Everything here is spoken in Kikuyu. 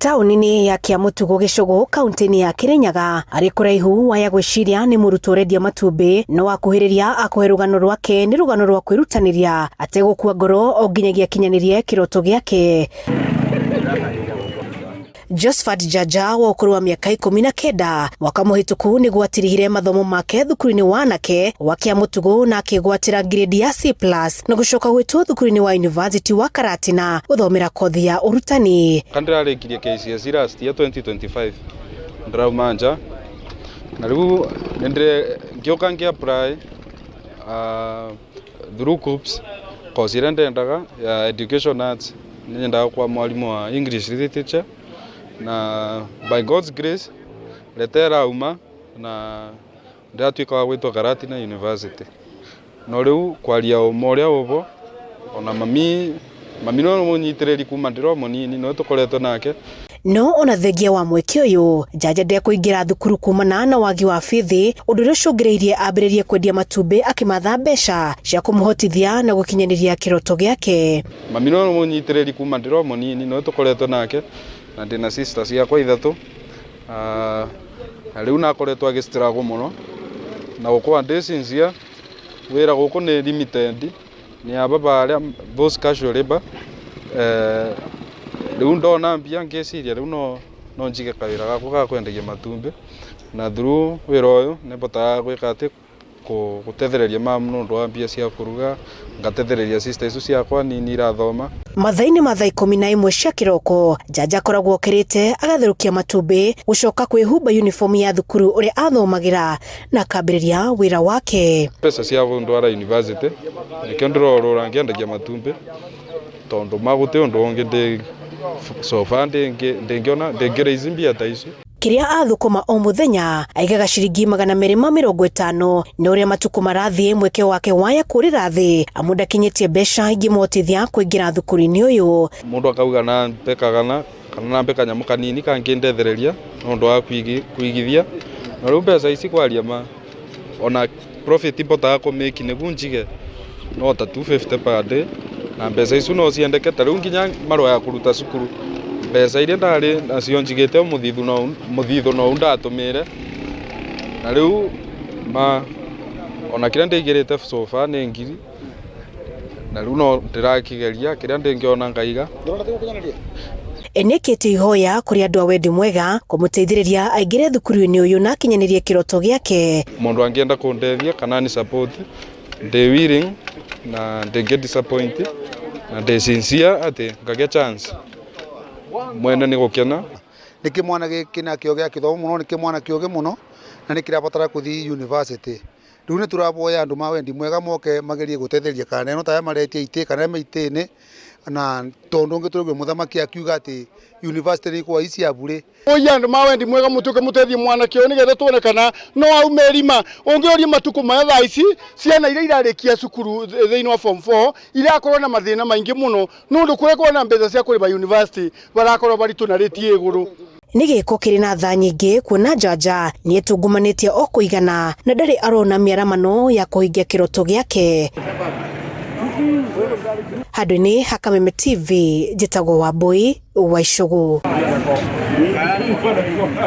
Taũni-inĩ ya Kiamũtũgũ Gĩcũgũ kaunti-inĩ ya Kĩrĩnyaga arĩ kũraihu waya gwĩciria nĩ mũrutwo ũrendia matumbĩ no akuhĩrĩria akũhe rũgano rwake nĩ rũgano rwa kwĩrutanĩria ategũkua ngoro o nginyagia akinyanĩrie kĩroto gĩake. Josphat Njaja wa ũkũrũ wa mĩaka 19 mwaka mũhĩtũku nĩguo atirihire mathomo make thukuru-inĩ wa anake wa Kĩamũtũgũ na akĩgwatĩra ngirĩndi ya C+ na gũcoka gwĩtwo thukuru-inĩ wa University wa Karatina gũthomera kothi ya ũrutani. Kandĩrarĩkirie KCSE last year 2025 ndĩrauma nja na rĩu ngĩũka ngĩ apply through KUCCPS course ĩrĩa ndendaga ya education arts, nyendaga kwa mwarimũ wa English literature, na by God's grace letter ĩrauma na ndĩratuĩka wa gwĩtwo Karatina University. No rĩu kwaria ũma ũrĩa ũbo, ona mami mami no mũnyitĩrĩri kuma ndĩrĩ o mũnini no tũkoretwo nake. No ona thengia wa mweke ũyũ, Njanja ndekũingĩra thukuru kumana na wagi wa bithi, ũndũ ũrĩa ũcũngĩrĩirie ambĩrĩrie kwendia matumbĩ akĩmatha mbeca cia kũmũhotithia na gũkinyanĩria kĩroto gĩake. Mami no mũnyitĩrĩri kuma ndĩrĩ o mũnini no tũkoretwo nake na ndĩna sister ciakwa ithatũ, na rĩu nakoretwo agĩ struggle mũno na gũkorwo ndĩ sincere, wĩra gũkũ nĩ limited, nĩ a baba arĩa those casual labour. Rĩu ndona mbia ngĩciria rĩu no njige kawĩra gakwa ga kwendagia matumbĩ, na through wĩra ũyũ nĩ mbotaga gwĩka atĩ gũtethereria mamu nĩ ũndũ wa mbia cia kũruga, ngatethereria sister icio ciakwa nini irathoma. Mathaa-inĩ ma thaa 11 cia kĩroko, Njanja akoragwo okĩrĩte agatherũkia matumbĩ, gũcoka kwĩhumba uniform ya thukuru ũrĩa athomagĩra na akambĩrĩria wĩra wake. Mbeca cia kũndwara university nĩkĩo ndĩrorũra ngĩendagia matumbĩ, tondũ magũtĩ ũndũ ũngĩ ndĩ so far ndĩngĩona ndĩngĩraise mbia ta icio. Kĩrĩa athũkũma o mũthenya aigaga ciringi 250, na ũrĩa matukũ marathiĩ mweke wake waya kũrĩra thĩ amu ndakinyĩtie mbeca ingĩmuhotithia kũingĩra thukuru-inĩ ũyũ. Mũndũ akauga na mbe kagana kana na mbe kanyamũ kanini kangĩndethereria nĩ ũndũ wa kũigithia, na rĩu mbeca ici kwaria ma ona profit mbotaga kũ make nĩguo njige no ta 250 per day, na mbeca icio no ciendeke ta rĩu nginya marũa ya kũruta cukuru, mbeca iria ndarĩ nacio njigĩte mũthithũ no ndatũmĩre, na rĩu ma ona kĩrĩa ndĩigĩrĩte so far nĩ ngiri, na rĩu no ndĩrakĩgeria kĩrĩa ndĩngĩona ngaiga. Nĩkĩte ihoya kũrĩ andũ a wendi mwega kũmũteithĩrĩria aingĩre thukuru-inĩ ũyũ na akinyanĩrie kĩroto gĩake. Mũndũ angĩenda kũndeithia kana ni support, ndĩ willing na ndĩngĩ disappoint na ndĩ sincere atĩ ngagĩa chance mwene nĩ gũkena. Nĩ kĩmwana gĩkĩ nakĩo gĩa kĩthomo mũno, nĩ kĩmwana kĩũgĩ mũno na nĩ kĩrabatara kũthiĩ university. Rĩu nĩ tũraboya andũ ma wendi mwega moke magerie gũtetheria kana ĩno ta maretia itĩ kana me itĩ-inĩ, na tondũ ũngĩ tũraigua mũthamaki akiuga atĩ university nĩ ikoragwo ici bure. Oya andũ ma wendi mwega mũtuĩke mũteithie mwanake ũyũ nĩgetha tuone kana no aume irima. Ũngĩũria matukũ maya thaa ici ciana iria irarĩkia cukuru thĩinĩ wa form 4 irakorwo na mathĩna maingĩ mũno nĩ ũndũ kũrĩa kwĩna mbeca cia kũrĩha university barakorwo baritũ na rĩti igũrũ. Nĩ gĩko kĩrĩ na tha nyingĩ kuona Njanja nĩetungumanĩtie o kũigana na ndarĩ arona mĩaramano ya kũhingia kĩroto gĩake. Handũ-inĩ ha Kameme TV, njĩtagwo Wambui wa Icũgũ.